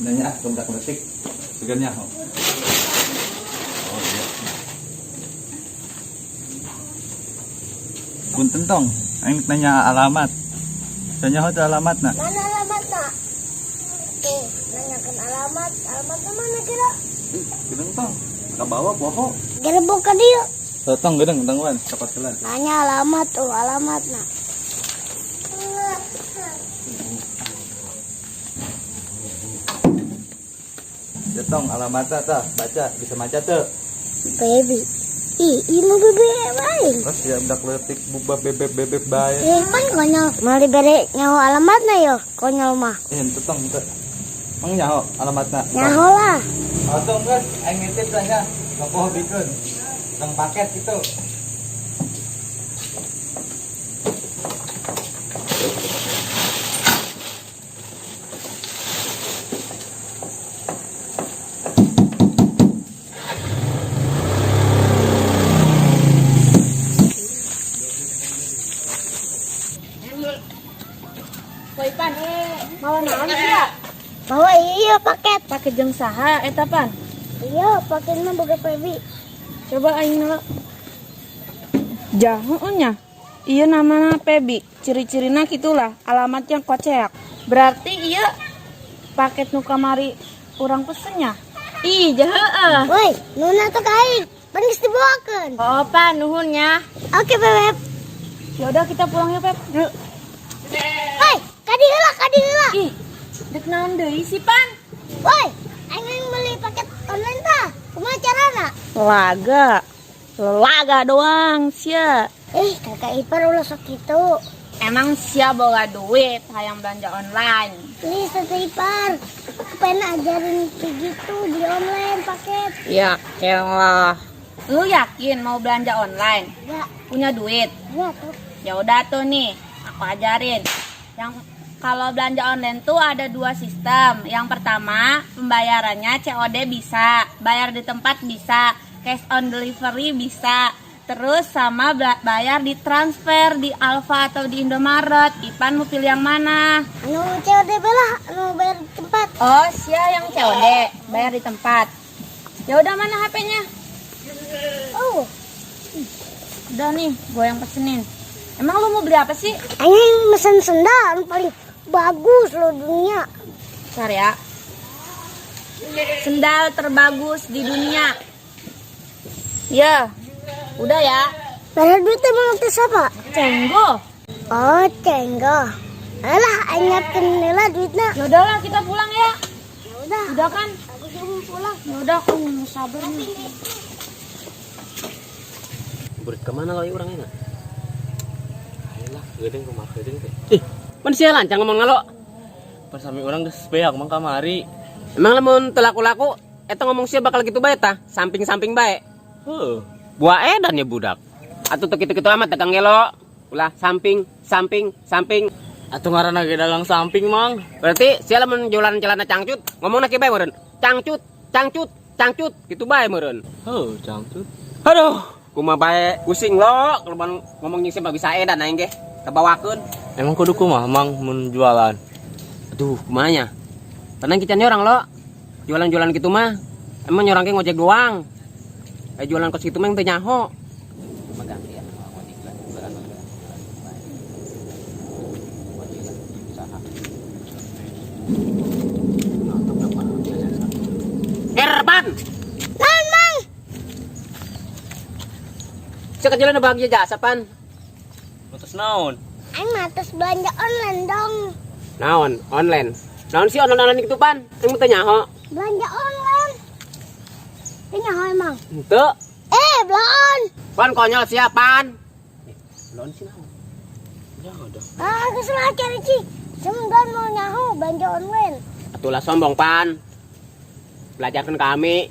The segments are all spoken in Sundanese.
Nanya ah, budak leutik. Sugan nyaho. Oh iya. Punten tong, aing nanya alamat. Teu nyaho teu alamatna? Mana alamatna? Tuh, nanyakan alamat. Alamatnya mana kira? Gedeng tong, ka bawah poho. Gerebek ka dieu. Tong gedeng tangguan, cepat kelan. Nanya alamat tuh, alamatna. Ya tong alamatna tah, baca, bisa maca teu? Baby. Ih, ini bebe lain. Terus ya budak leutik bubah bebek-bebek bae. Eh, pan konyol. Mau dibere nyaho alamatna yo, konyol mah. Eh, henteu tong henteu. Mang nyaho alamatna? Nyaho lah. Oh, tong geus, aing nitip lah nya. Poho bikeun. Tong paket gitu. Woi Pan, mawa naon sih ya? Bawa iya paket. Paket jeung saha eta Pan? Iya, paketnya boga Pebi. Coba aing nelo. Jahu nya. Iya namanya Pebi. Ciri-cirina gitulah, alamatnya koceak. Berarti iya paket nu kamari urang pesennya. Ih, jaheeh. Woi, nuna tuh kain. Pan geus dibawakeun. Oh, Pan, nuhun nya. Oke, Bebek. Ya udah kita pulang ya, Pep. Yuk. Woi, kadi heula, kadi heula. Ih, dek naon deui sih, Pan? Woi, aing beli paket online tah. Kumaha carana? Laga. Laga doang, sia. Eh, kakak ipar ulah sok kitu. Emang sia boga duit hayang belanja online. Nih, tante ipar. Aku pengen ajarin kayak gitu beli online paket. Ya, elah. Lu yakin mau belanja online? Ya, Punya duit? ya tuh. Ya udah tuh nih, aku ajarin. Yang kalau belanja online tuh ada dua sistem. Yang pertama, pembayarannya COD bisa, bayar di tempat bisa, cash on delivery bisa. Terus sama bayar di transfer di Alfa atau di Indomaret. Ipan mau pilih yang mana? Anu COD lah, anu bayar di tempat. Oh, sia yang COD, bayar di tempat. Ya udah mana HP-nya? Oh, Udah nih, gue yang pesenin. Emang lu mau beli apa sih? aing mesen sendal anu paling bagus loh dunia. Bentar ya. Sendal terbagus di dunia. Ya, udah ya. Bayar duit emang itu siapa? Cenggo. Oh, cenggo. Alah, aing nyiapkeun heula duitna. Ya udahlah, kita pulang ya. Ya udah, Udah kan? aku juga mau pulang. Ya udah, aku mau sabar nih. Burit kemana lo orangnya? Ayolah, geudeung kumaha geudeung teh. Ih, pan sia lancang ngomong ngalo. Persami orang geus beak mang kamari. Emang lamun teu laku-laku eta ngomong sia bakal gitu bae tah, samping-samping bae. Heuh. Buah edan ya budak. Atuh teu kitu-kitu amat dagang gelo. Ulah samping, samping, samping. Atuh ngaranna ge dagang samping mang. Berarti sia lamun jualan celana cangcut, ngomongna kieu bae meureun. Cangcut, cangcut, cangcut gitu bae meureun. Heuh, cangcut. Aduh, kumaha bae pusing lo kalau ngomong jeung sia mah bisa edan aing ge. Kabawakeun. Emang kudu kumaha mang mun jualan? Aduh, kumaha nya? Tenang kita orang lo. Jualan-jualan gitu mah. Emang nyorang ge ngojek doang. Jualan kos gitu mah yang teu nyaho. Erpan! Naon, Mang? Sia jalan bahagia jasa pan. Mutus naon? Aing mah tos belanja online dong. Naon online. Naon sih online-online gitu pan? Emang teu nyaho. Belanja online. Ini nyaho emang. Henteu. Eh, belon. Pan konyol siapa pan? Belon sih naon? Ya udah. Ah, geus lah cari ci. Semoga mau nyaho belanja online. Atulah sombong pan. Belajarkan kami.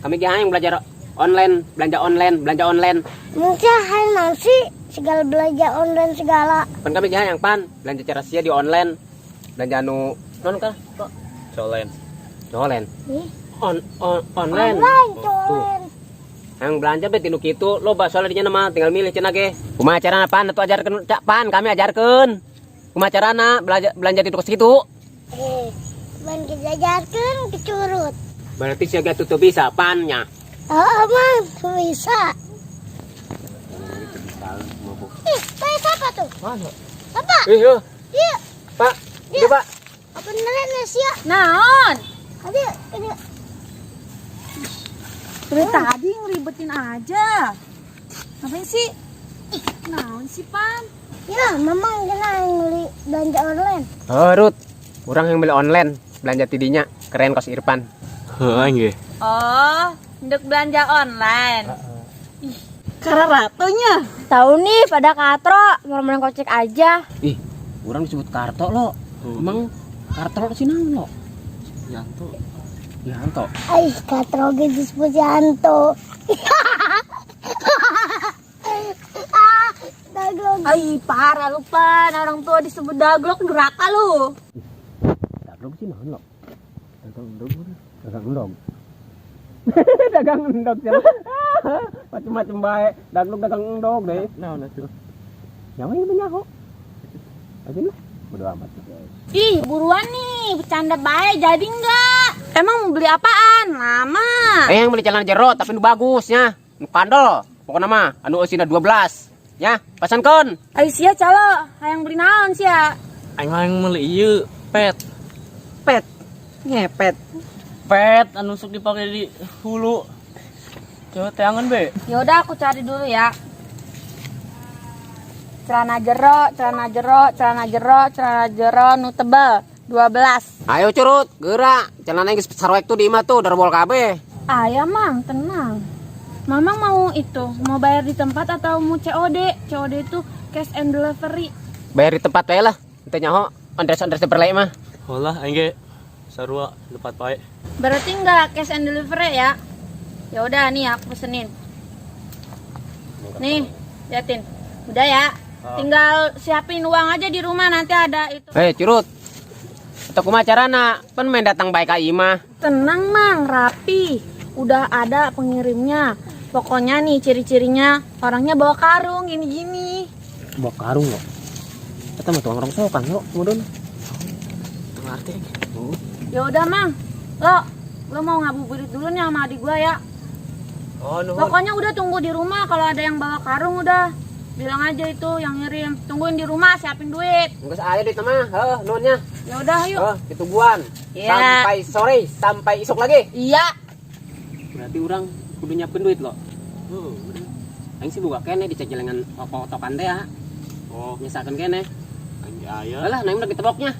Kami ge hayang belajar online, belanja online, belanja online. Mungkin hayang naon sih? Segala belanja online segala. Pan kami ge hayang pan belanja cara sia di online. Belanja anu non kah? Kok Colen. Colen. Nih, On online. online Tuh. colen. Yang belanja be tinu kitu, loba soalnya dinya mah tinggal milih cenah ge. Kumaha carana pan atuh ajarkeun cak pan kami ajarkeun. Kumaha carana belanja belanja di kos kitu? Eh, ban kita ajarkeun kecurut. Berarti sia ge tuh bisa pannya. Oh, Mang, bisa. Ih, kayak siapa tuh? Mana? Apa? Eh, yo. Iya, Pak, itu Pak. apa beneran ya sia? Naon? Ada, ada. Dari tadi ngeribetin aja. Ngapain sih? Ih, naon sih, Pan? Ya, Mamang kena beli belanja online. Oh, Ruth. Orang yang beli online, belanja tidinya keren kos Irfan. Heuh aing ge. Oh, untuk belanja online. Kararatunya. Tahu nih pada katro, mau main kocek aja. Ih, orang disebut karto lo. Emang karto lo sih naon lo? Yanto. Yanto. Aih, katro ge disebut Yanto. Ah, daglog. Ay, parah lu, Pan. Orang tua disebut daglok durhaka lu. Daglok sih naon lo? Dagang endog. Dagang endog. Dagang endog siapa? Macem-macem bae. Daglok dagang endog deh. Naon atuh? Nyawa ini nyaho. Aja lah. Bodo amat. Ih, buruan nih, bercanda baik jadi enggak? Emang mau beli apaan? Lama. Eh yang beli celana jero tapi nu bagusnya. Nu kandel. Pokoknya mah anu eusina 12. Ya, pesankeun. Ay, sia calo, hayang beli naon sia? Aing mah yang meuli ieu pet. Pet. Ngepet. Pet anu sok dipake di hulu. Coba teangan be. Yaudah aku cari dulu ya. Celana jero, celana jero, celana jero, celana jero nu tebal 12. Ayo curut, gerak. Celana geus saroek tuh di imah tuh darbol kabeh. Ayah mang, tenang. Mamang mau itu, mau bayar di tempat atau mau COD? COD itu cash and delivery. Bayar di tempat wae lah. Ente nyaho, andres-andres berlai mah. Holah aing ge sarua lepat bae. Berarti nggak cash and delivery ya? Ya udah nih aku pesenin. Nih, liatin. Udah ya. Tinggal siapin uang aja di rumah nanti ada itu. Eh, curut. Atau kumaha carana? Pan main datang bae ka imah. Tenang mang, rapi. Udah ada pengirimnya. Pokoknya nih ciri-cirinya orangnya bawa karung gini-gini. Bawa karung lo. Eta mah tukang rongsokan lo, mudun. Ngerti. Ya udah mang, lo lo mau ngabuburit dulu nih sama adik gua ya. Oh, nuhun. Pokoknya udah tunggu di rumah kalau ada yang bawa karung udah bilang aja itu yang ngirim. Tungguin di rumah siapin duit. Geus aya duit mah, heuh, nuhunnya. Ya udah yuk. Heuh, ditungguan. Iya. Sampai sore, sampai isuk lagi. Iya. Berarti orang kudu nyiapkeun duit lo. Heuh, aing sih boga keneh dicek jelengan otok-otokan teh ya. Oh, Nyesakeun keneh. aing ge aya. Alah, nang udah diteboknya.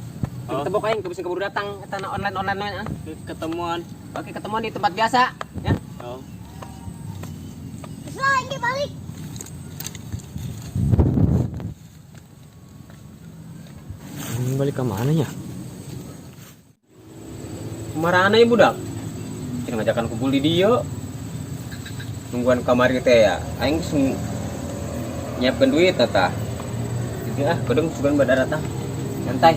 Oh. Ditebok aing bisa keburu datang eta na online-online ah. Ketemuan. Oke, ketemuan di tempat biasa ya. Oh. Terus lagi balik. Ini balik ke mana ya? Kemana ya budak? Kita ngajakan kumpul di dia. Nungguan kamari teh ya. Aing geus nyiapkeun duit tata. Jadi ah, kedeng sugan badara tah. Santai.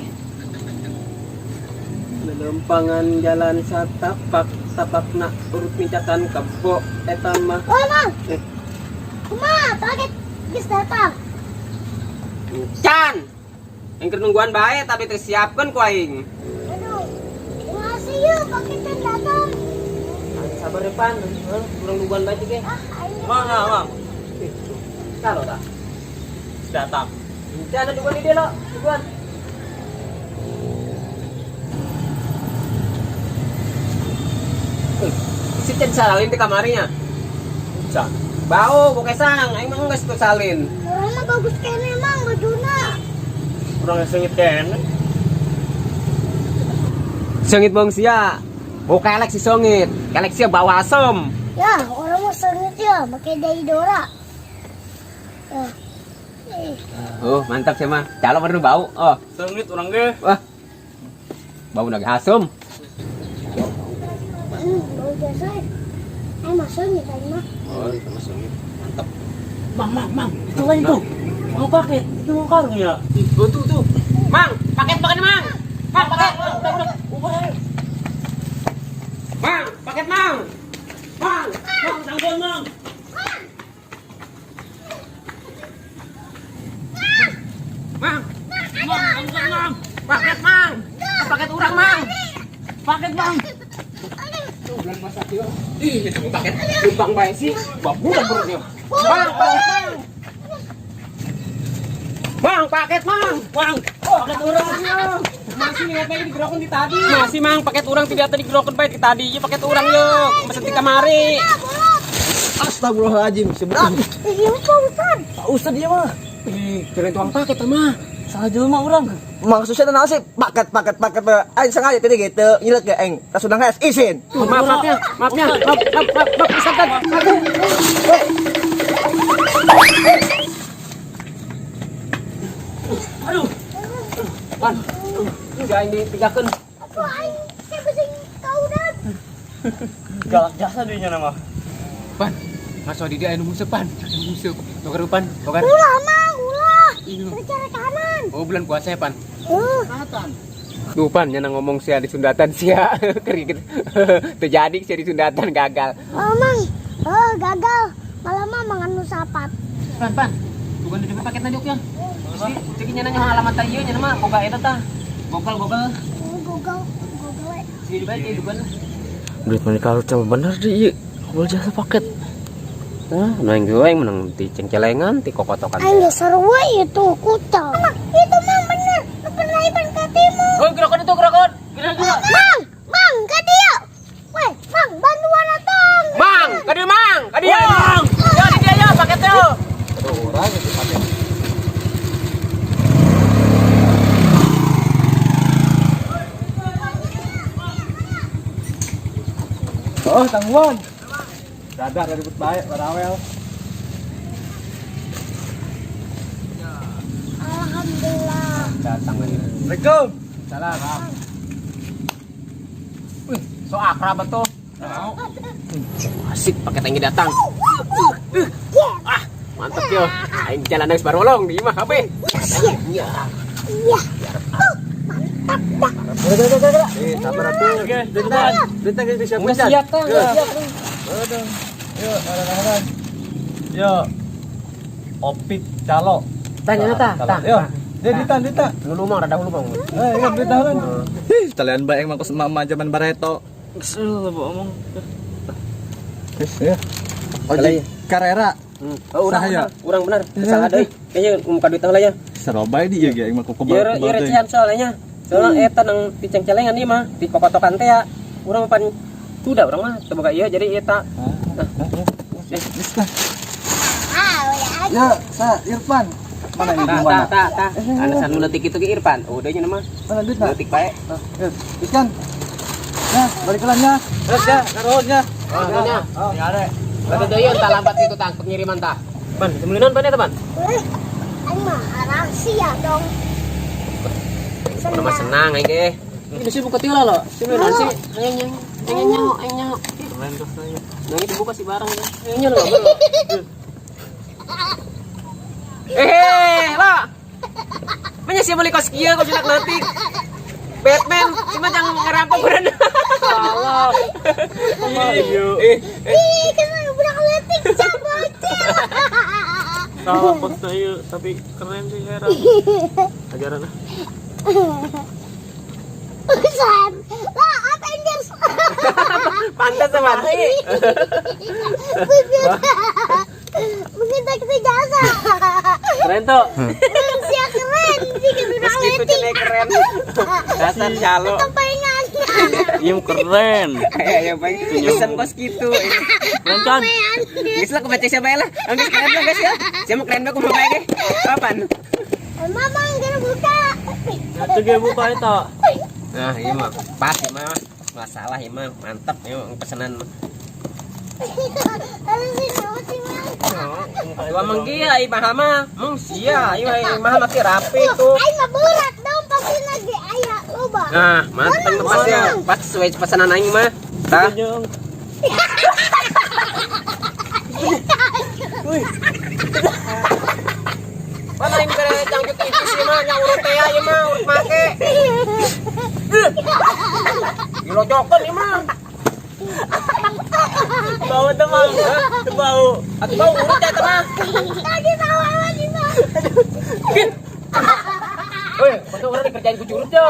Lelempangan jalan satapak tapakna urut mincatan kebo eta mah. Oh, Mang. Eh. Kumaha, paket geus datang. Can. Aing keur nungguan bae tapi teh siapkeun ku aing. Aduh, terima kasih yuk paketnya datang. Sabar ya pan, heuh, urang nungguan bae ge. Ah, aing Mang, mang. Kalau tah. Datang. Can nungguan di dia lo, nungguan. Si Cen salin di kamarnya. Can. Bau, bokesang, aing mah geus tuh salin. Orang mah bagus kene Mang bajuna. Kurang sengit kene. Sengit bang sia. Bau kelek si songit. Kelek sia bau asem. Ya, orang mah sengit ya, pakai deodora. Ya. Eh, Oh, mantap sih mah. Calon baru bau. Oh, Sengit urang ge. wah. Bau lagi asem. Bau biasa. Eh, mah sengit aing mah. Oh, itu mah sengit. Mantap. Mang, mang, mang. Itu lain tuh. Mau paket, itu mau karung ya. Ih, oh, tuh tuh. Mang, paket makan, Mang. Mang, paket. Udah, udah. Udah. Mang, paket, Mang. Mang. Mang, tangguhan, Mang. Mang, Mang, tangguhan, Mang. paket, Mang. Paket urang, Mang. Paket, Mang. Ih, itu paket. Numpang bae sih. Baburan perutnya. Mang, paket, Mang. Mang, paket, Mang. Mang, paket urang. Masih nih apa ini digerokin di tadi. Masih, Mang, paket urang tidak tadi digerokin bae di tadi. Ieu paket urang yeuh, mesen ti kamari. Astagfirullahaladzim, sebentar. Iya, Pak Ustad. Pak Ustad dia mah. Ih, kirain tukang paket mah. Salah jelema urang. Maksudnya tenang sih, paket paket paket paket. Aing sengaja tadi gitu, nyilek ke aing. Tas udang es isin. Tuh, maaf, maaf ya, maaf ya, maaf, maaf, maaf, maaf, Ustad. Maaf. Aduh. Pan, udah ini tinggalkan. Apa aing saya besing kau dan. Galak jasa dia nama. Pan, masuk di dia anu musuh, Pan. Anu musuh. Togar pan, togar. Ulah, Mang, ulah. Iya. Secara kanan. Oh, bulan puasa ya, Pan. Eh, Tuh, Pan, nyana ngomong sia di sundatan sia. Kerikit. Terjadi sia di sundatan gagal. oh, Mang. Oh, gagal. Malah mah mangan nu sapat. Pan, Pan. Bukan di paket nanti ya. Cek nyana nyaho alamat ta ieu nyana mah boga eta tah. Gokal gokal. Oh, Google, Google. Eh. Si bae di dugan. Duit mana kalau coba bener deh, iya. Kumpul jasa paket. Nah, nang gue yang menang di cengcelengan, di kokotokan. Aing geus seru we itu kucel. Mang, itu Mang bener. Nu pernah iban ka timu. Oh, gerakan itu gerakan. Gerak. Mang, Mang, ka dieu. Weh, Mang, bantuan atong. Mang, ka dieu Mang, ka dieu. Mang. Ya di dia ya paketnya. Orang itu paket. Oh, tangguhan. Dadah ribut baik, barawel. Alhamdulillah. Datang lagi. Assalamualaikum. Salam. Wih, so akrab betul. Asik paket yang datang. Ah, mantap yo. Aing jalan geus barolong di imah kabeh. Iya. Iya. Mantap dah. Eh, sabar atuh. Oke, duluan. Duitnya geus disiapkeun. Enggak siap tah, enggak siap. Aduh. Yuk, arahan. Yuk. Opik calo. Tanya tah, tah. Yuk. Dia dita, dita. Dulu mang rada hulu mang. Eh, ingat dita kan. Ih, talian bae emang kos emak zaman bareto. Kesel lah omong. Terus ya. Ojek Carrera. Oh, urang Sahaya. benar, urang benar. Salah deui. Kayaknya muka duit lah ya. Serobai dia ge emang kok Ieu ieu recehan soalnya. Soalnya eta nang di cengcelengan ieu mah, di kokotokan teh ya. Urang pan kuda urang mah teu boga ieu jadi eta. Geus lah. Ah, udah aja. Ya, sa Irfan. Mana ini Tah mana? tah tah tah. Alasan nu leutik kitu ge Irfan. Udah nya mah. Mana duitna? Leutik bae. Ya, terus kan. Nah, balik nya. Terus ya, karuhunnya. Oh, nya. Oh, nyare. Batu deui tah lambat kitu tah pengiriman tah. Pan, semeuleun pan eta pan. Eh, aing mah rahasia dong. Urang mah senang aing ge. Ini sih buka tila lo. Semeuleun sih. Aing nyang, aing nyaho, aing nyaho. Keren tuh saya. Nah, itu buka si barang. Aing nyaho lo. Eh, lo. Manya sih beli kos kieu kos budak leutik. Batman, cuma jangan ngerampok berenang. Salah. Iya. Eh, Ih, kan budak leutik cabocil. Salah bos saya, tapi keren sih heran. Ajaran ah. Ustad, lah Avengers. Pantas sama sih. Mungkin tak kita jasa. Keren tuh. Sia keren sih budak Meski itu leutik. jelek keren. Dasar calo. Tempengan. Iya keren. Ya ya baik. Pesan kos gitu. Keren kan? Geus lah kebaca siapa lah. Geus keren lah guys ya. Siapa keren bae kumaha bae ge. Kapan? Mamang kena buka. Itu ge buka eta. Nah, iya mah pas ieu mah. Masalah ieu mah mantap ieu mah pesanan mah. Aduh sih, kenapa sih, Mang? Wah mang gia ieu mahal mah. Mung sia ieu mah mahal mah rapi tuh. Aing mah berat dong pasti lagi aya loba. Nah, mantap pas ya. Pas sesuai pesanan aing mah. Tah. Jeng. Mana aing bere cangcut itu sih mah nya urut teh ieu mah urut make. Dilojokeun ieu mah. Bau teh Mang. Bau. Atuh bau urut teh eta mah. Lagi tawa lagi mah. Weh, masa orang dikerjain ku curut yo.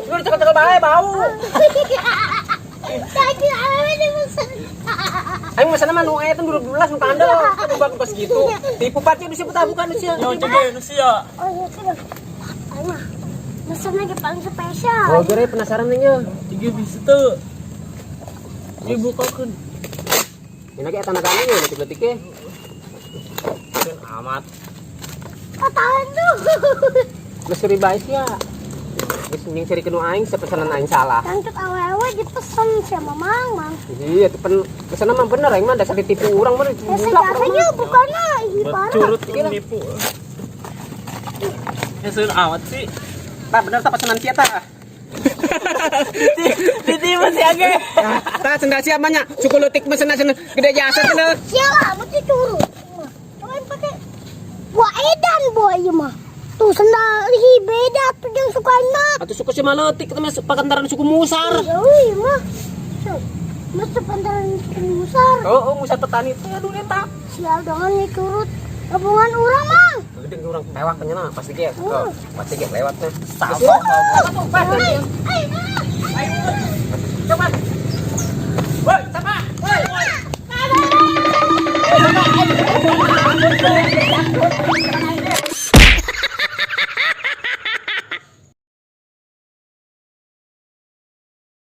Lu dicekel-cekel bae bau. Lagi awewe dipesan. Aing mah sana mah nu aya teh 2012 nu kandel, kan bukan kos gitu. Tipu pati nu siapa bukan nu sia. Yo coba nu sia. Oh iya kan. Aing mah pesan lagi paling spesial. Oh, gere penasaran nih yo. Ieu bisa tuh. Ieu bukakeun. Ini lagi eta nagana yo leutik-leutik ge. Keun amat. Oh tahan tuh. Geus seuri bae sia. Geus nying seuri nu aing sepesanan aing salah. Cangcut awewe dipesan sama Mang, Mang. Iya, itu pen pesanan mah bener aing mah dasar ditipu urang mah Ya budak urang sejasanya mah. bukannya ini parah. Curut nipu. Ya seun amat sih. Tah bener tah pesanan sia tah. Ditipu sih age. Tah sendal sia mah nya suku leutik mah cenah cenah gede jasa cenah. Siapa mesti curut. Cobain pakai. Wah edan boy ieu mah. Tuh sendal ih beda tuh yang suka mah. Atuh suku sia mah leutik teh mah pakantaran suku musar. Iya mah. Masa pantaran musar. Oh, oh musar petani teh aduh eta. Sial dengan nih curut. Gabungan orang mang. Gede urang tewak nya pasti ge. Oh. Pasti ge lewat teh. Sama. Ay, ay, Coba.